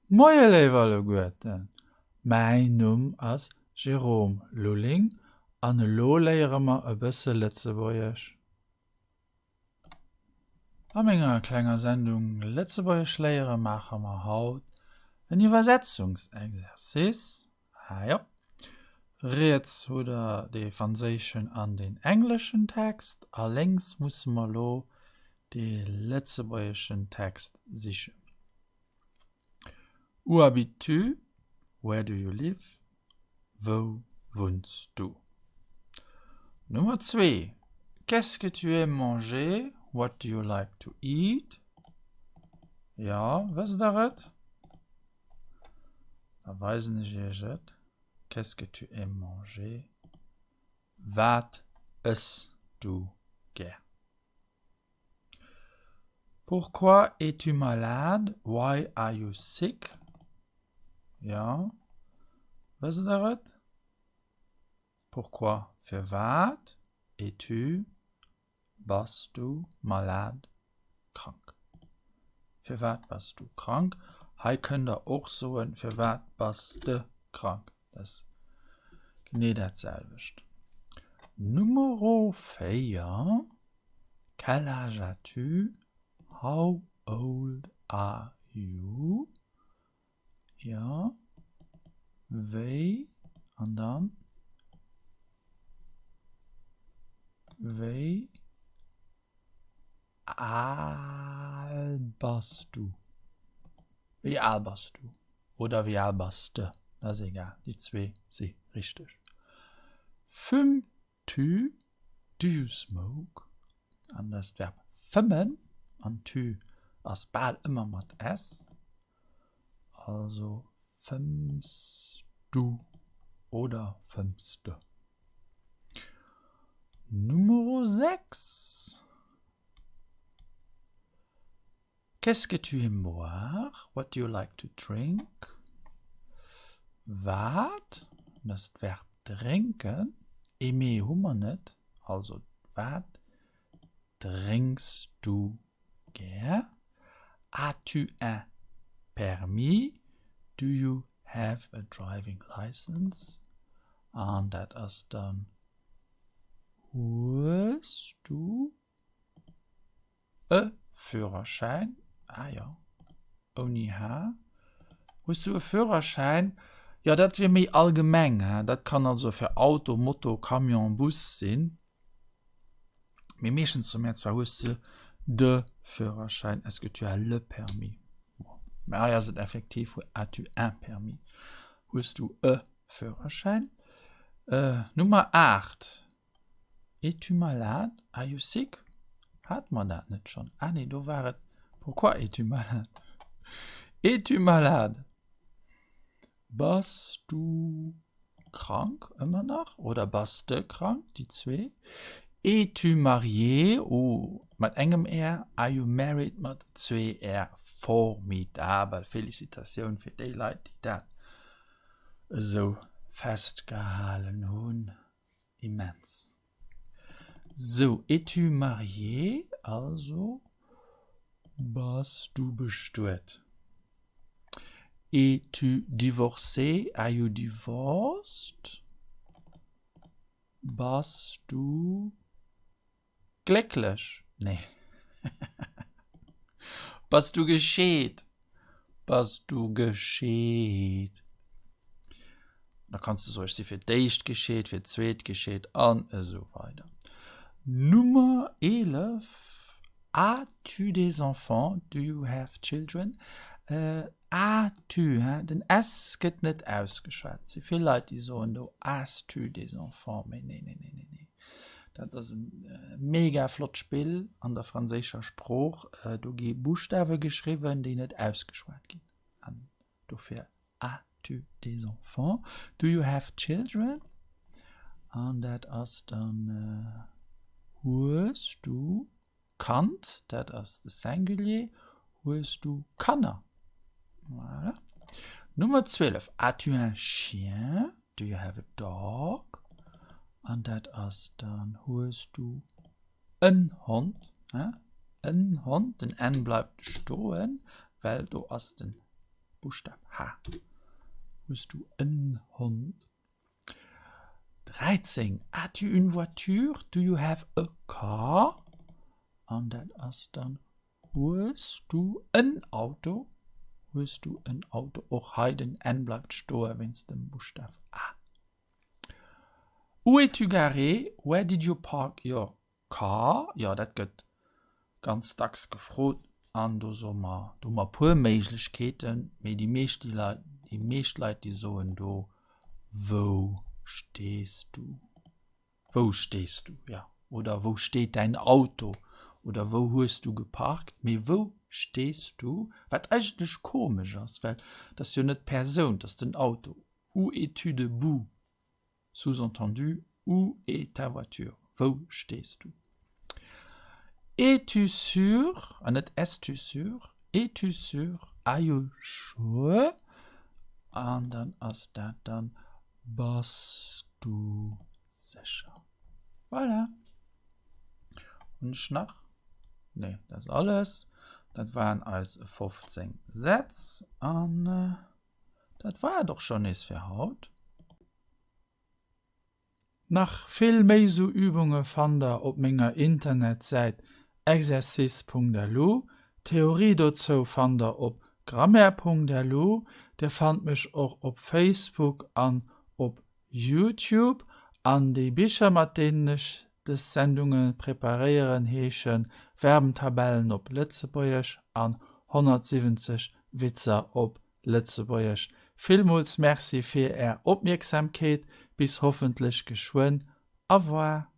Moie léif alleguerten, mäin Numm ass Jérôme Lulling an elo léiere mer e bësse Lëtzebuergesch. A menger klenger Sendung Lëtzebuergesch léiere maache mer haut en Iwwersetzungsexercice. Ah jo, riets hutt der dee franséischen an deen engleschen Text a lénks musse mer elo dee lëtzebuergeschen Text sichen. Où habites-tu? Where do you live? Wou wunns du? Nummer zwee, Qu'est-ce que tu aimes manger? What do you like to eat? Jo, wësst der et? Da weisen ech iech et. Qu'est-ce que tu aimes manger? Wat ëss du gär? Pourquoi es-tu malade? Why are you sick? Jo, wësst der et? Pourquoi, firwat, es-tu, bass du, malade, krank? Firwat bass du krank? Hei kënnt der och soen, firwat bass de krank? Dat ass genee dat selwecht. Numero 4, Quel âge as-tu? How old are you? Jo, wéi an dann wéi al bass du? Wéi al bass du? Oder wéi al bass de? Dat ass egal, déi zwee si richteg. Fumes-tu? Do you smoke? An dat ass d'Verb fëmmen an tu ass bal ëmmer mat s. Also fëmms du oder fëmms de? Numero 6. Qu'est-ce que tu aimes boire? What do you like to drink? Wat, dat ass d'Verb drénken, aimer hu mer net, also wat drénks du gär? As-tu un permis? Do you have a driving license? An dat ass dann hues du E Führerschäin? Ah jo, ouni H. Hues du e Führerschäin? Jo, dat wier méi allgemeng, he. Dat kann also fir Auto, Moto, Camion, Bus sinn. Mee meeschtens soe mir zwar, hues de de Führerschäin, est-ce que tu as le permis? Bon, mä hei ass et effektiv, as-tu un permis? Hues du e Führerschäin? Nummer 8, Es-tu malade? Are you sick? Hate mer dat net schonn? Ah nee, do war et Pourquoi es-tu malade? Es-tu malade? Bass du krank ëmmer nach oder bass de krank? Déi zwee. Es-tu marié? Oh, mat engem R. Are you married? Mat zwee R. Formidabel! Felicitatioun fir déi Leit, déi dat esou festgehalen hunn. Immens. Sou, es-tu marié? Also, bass du bestuet? Es-tu divorcé? Are you divorced? Bass du Glécklech? Nee. Bass du gescheet? Bass du gescheet? Da kanns du soen, ech si fir d'éischt gescheet, fir d'zweet gescheet an esou weider. Nummer 11, As-tu des enfants? Do you have children? As-tu, hein, den s gëtt net ausgeschwat. Et si vill Leit, déi soen do as-tu des enfants, mee nee, nee, nee, nee, nee. Dat ass e mega flott Spill an der franséischer Sprooch. Do gi Buschtawe geschriwwen, déi net ausgeschwat ginn. An dofir as-tu des enfants? Do you have children? An dat ass dann hues du Kand, dat ass de Singulier, hues du Kanner? Voilà. Nummer 12, As-tu un chien? Do you have a dog? An dat ass dann hues du en Hond? En Hond, den n bleift stoen, well do ass den. Buschtaf H. Hues du en Hond? 13, As-tu une voiture? Do you have a car? An dat ass dann Hues du en Auto? Hues du en Auto? Och hei den N bleift stoe wéinst dem Buschtaf A. Où es-tu garé? Where did you park your car? Jo, dat gëtt ganz dacks gefrot an do soe mer, do hu mer e puer Méiglechkeeten, mee déi meescht déi Leit, déi meescht Leit déi soen do, Wou stees du? Wou stees du? Jo, oder wou steet däin Auto? Oder wou hues du geparkt? Mee wou stees du? Wat eigentlech komesch ass, well et ass jo net d'Persoun, et ass den Auto. Où es-tu debout? Sous-entendu, Où est ta voiture? Wou stees du? Es-tu sûr? An net Es-tu sûr? Es-tu sûr? Are you sure? An dann ass dat dann Bass du sécher? Voilà. Hunn ech nach? Nee, dat ass alles. Dat waren eis 15 Sätz. An dat war et och schonn nees fir haut. Nach vill méi sou Übunge fannt der op menger Internetsäit exercice.lu. D'Theorie dozou fannt der op grammaire.lu. Dir fannt mech och op Facebook an op Youtube. An déi Bicher mat deenen ech dës Sendunge preparéieren heeschen Verbentabellen op Lëtzebuergesch an 170 Witzer op Lëtzebuergesch. Villmools Merci fir Är Opmierksamkeet. Bis hoffentlech geschwënn. Au revoir.